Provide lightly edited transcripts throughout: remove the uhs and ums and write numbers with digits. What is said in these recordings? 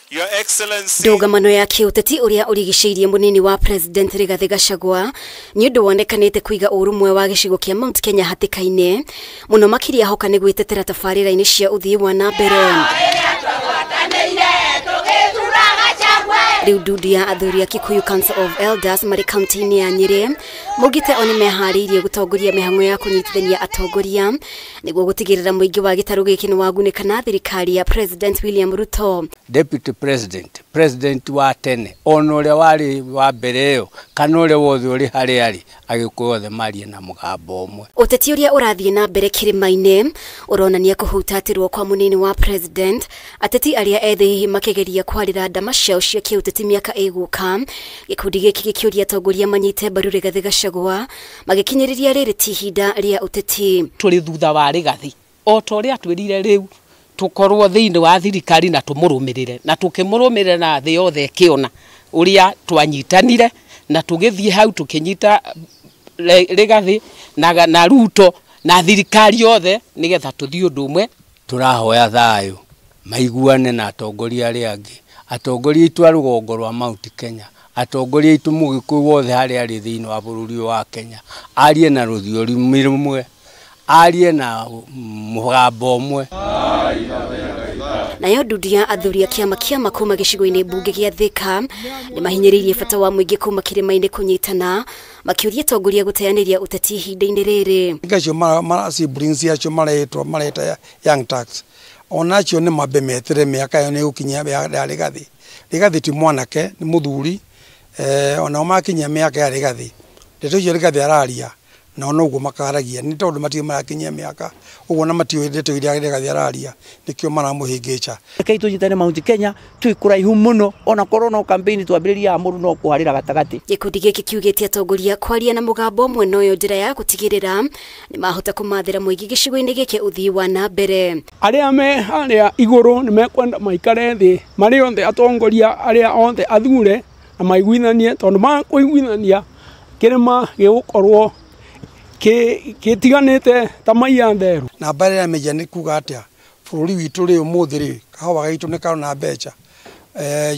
Your Excellency, Ndũgamano ya kĩũteti ũrĩa ũrigicĩirie mũnini wa President Rigathĩ Gachagua nĩ ũndũ wonekanĩte kũiga ũrũmwe wa gĩcigo kĩa Mount Kenya hatĩka-inĩ mũno makĩria hoka nĩ gwĩtetera tabarĩra-inĩ cia ũthii wa na mbere. Rĩu ndundu ya athuri a Kikuyu Council of Elders marĩ kaunti-inĩ ya Nyĩrĩ maugĩte o nĩmeharĩirie gũtongoria mĩhang'o ya kũnyitithania atongoria nĩguo gũtigĩrĩra mũingĩ wa gĩtarũ gĩkĩ nĩwagunĩka na thirikari ya President William Ruto. Deputy President, President wa tene ona ũrĩa warĩ wa mbere ĩyo kana ũrĩa wothe ũrĩ harĩa arĩ Agĩkũyũ othe marie na mũgambo ũmwe. Ũteti ũrĩa ũrathiĩ na mbere kĩrĩma-inĩ ũronania kũhutatĩrwo kwa mũnini wa President, ateti arĩa ethĩ hihi makĩgeria kwarĩra ndama ciao cia kĩũteti mĩaka ĩgũka. Gĩkundi gĩkĩ gĩkĩũria atongoria manyite mbaru Rigathĩ Gachagua magĩkinyĩrĩria rĩrĩ ti ihinda rĩa ũteti. Tũrĩ thutha wa Rigathĩ o ta ũrĩa twĩrire rĩu tũkorwo thĩinĩ wa thirikari na tũmũrũmĩrĩre na tũkĩmũrũmĩrĩra na thĩ yothe ĩkĩona ũrĩa twanyitanire na tũgĩthiĩ hau tũkĩnyita Rigathĩ na Ruto na thirikari yothe nĩgetha tũthiĩ ũndũ ũmwe. Tũrahoya thayũ maiguane na atongoria arĩa angĩ, atongoria aitũ a rũgongo rwa Mount Kenya, atongoria aitũ mũgĩkũyũ wothe harĩa arĩ thĩinĩ wa bũrũri ũyũ wa Kenya, arie na rũthiomi rũmwe, arie na mũgambo ũmwe. Nayo ndundu ya athuri a kĩama kĩa kuma gĩcigo-inĩ mbunge gĩa Thika nĩmahinyĩrĩirie bata wa mũingĩ kuma kĩrĩma-inĩ kũnyitana makĩũria atongoria gũteanĩria ũteti ihinda-inĩ rĩrĩ. Acio siblings acio maretwo mareta Young Turks ona acio nĩ mambe metere mĩaka ĩyo nĩ gũkinya ya Rigathĩ. Rigathĩ ti mwanake nĩ mũthuri, onao makinya mĩaka ya Rigathĩ ndeto icio Rigathĩ araria nao noguo makaragia nĩ tondũ matirĩ marakinyia mĩaka ũguo na matiũĩ ndeto iria Rigathĩ araria nĩkĩo maramũhĩngĩca. Rekei tũnyitane Mount Kenya twĩ kũraihu mũno ona korwo no campaign twambĩrĩria mũndũ no kũharĩra gatagatĩ. Gĩkundi gĩkĩ kiugĩte atongoria kwaria na mũgambo ũmwe noyo njĩra ya gũtigĩrĩra nĩmahota kũmathĩra mũingĩ gĩcigo-inĩ gĩkĩ ũthii wa na mbere. Arĩa me harĩa igũrũ nĩmekwenda maikare thĩ marĩ othe atongoria arĩa othe athure na maiguithanie tondũ makũiguithania kĩrĩma gĩgũkorwo kĩtiganĩte ta maiya theru. Na mbara ya meja nĩ kuga atĩa bũrũri witũ rĩ ũmũthĩ rĩ kahũa gaitũ nĩ karona mbeca,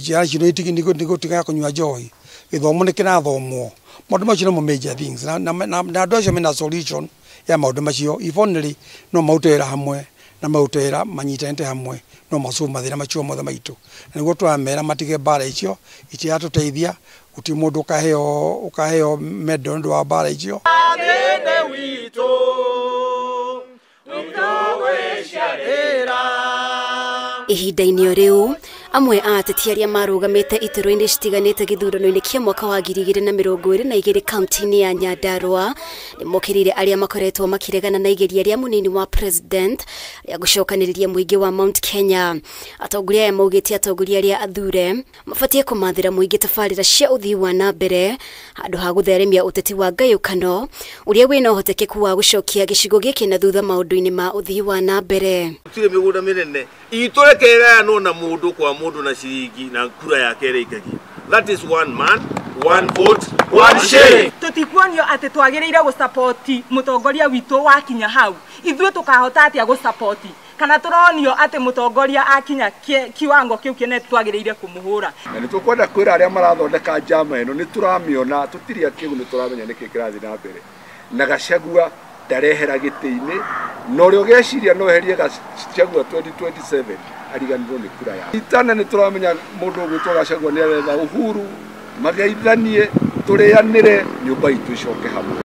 ciana citũ nĩ gũtiga kũnyua njohi, gĩthomo nĩ kĩrathomwo, maũndũ macio nĩmo major things na andũ acio mena solution ya maũndũ macio. If only no marute wĩra hamwe na marute wĩra manyitanĩte hamwe no masolve mathĩna macio mothe maitũ, na nĩguo tũramera matige mbara icio itiratũteithia. Gũtirĩ mũndũ ũkaheo medal nĩ ũndũ wa mbara icio. Ihinda-inĩ o rĩu amwe a ateti arĩa marũgamĩte iturwa-inĩ citiganĩte gĩthurano-inĩ kĩa mwaka wa 2022 kaunti-inĩ ya Nyandarua nĩmokĩrĩire arĩa makoretwo makĩregana na igeria rĩa mũnini wa President rĩa gũcokanĩrĩria mũingĩ wa Mount Kenya. Atongoria aya maugĩte atongoria arĩa athure mabatiĩ kũmathĩra mũingĩ tabarĩra cia ũthii wa na mbere handũ ha gũtheremia ũteti wa ngayũkano ũrĩa wĩna ũhotekeku wa gũcokia gĩcigo gĩkĩ na thutha maũndũ-inĩ ma ũthii wa na mbere. Gũtirĩ mĩgũnda mĩnene itũrekereanwo na mũndũ kwa mũndũ na ciringi na kura yake ĩrĩa ikagia. That is one man, one vote, one shilling. Tũtikuonio atĩ twagĩrĩire gũsapoti mũtongoria witũ wakinya hau. Ithuĩ tũkahota atĩa gũsapoti kana tũronio atĩ mũtongoria akinya kiwango kĩu kĩnene twagĩrĩire kũmũhũra. Na nĩ tũkwenda kwĩra arĩa marathondeka njama ĩno nĩ tũramĩona tũtirĩ akĩgu nĩ tũramenya nĩkĩ kĩrathiĩ na mbere. Na Gachagua ndarehera gĩtĩ-inĩ na ũrĩa ũgeciria no eherie Gachagua 2027 ariganĩrwo nĩ kura yake. Itana nĩ tũramenya mũndũ ũgwĩtwo Gachagua nĩ aretha uhuru mageithanie tũrĩanĩre nyũmba itũ icoke hamwe.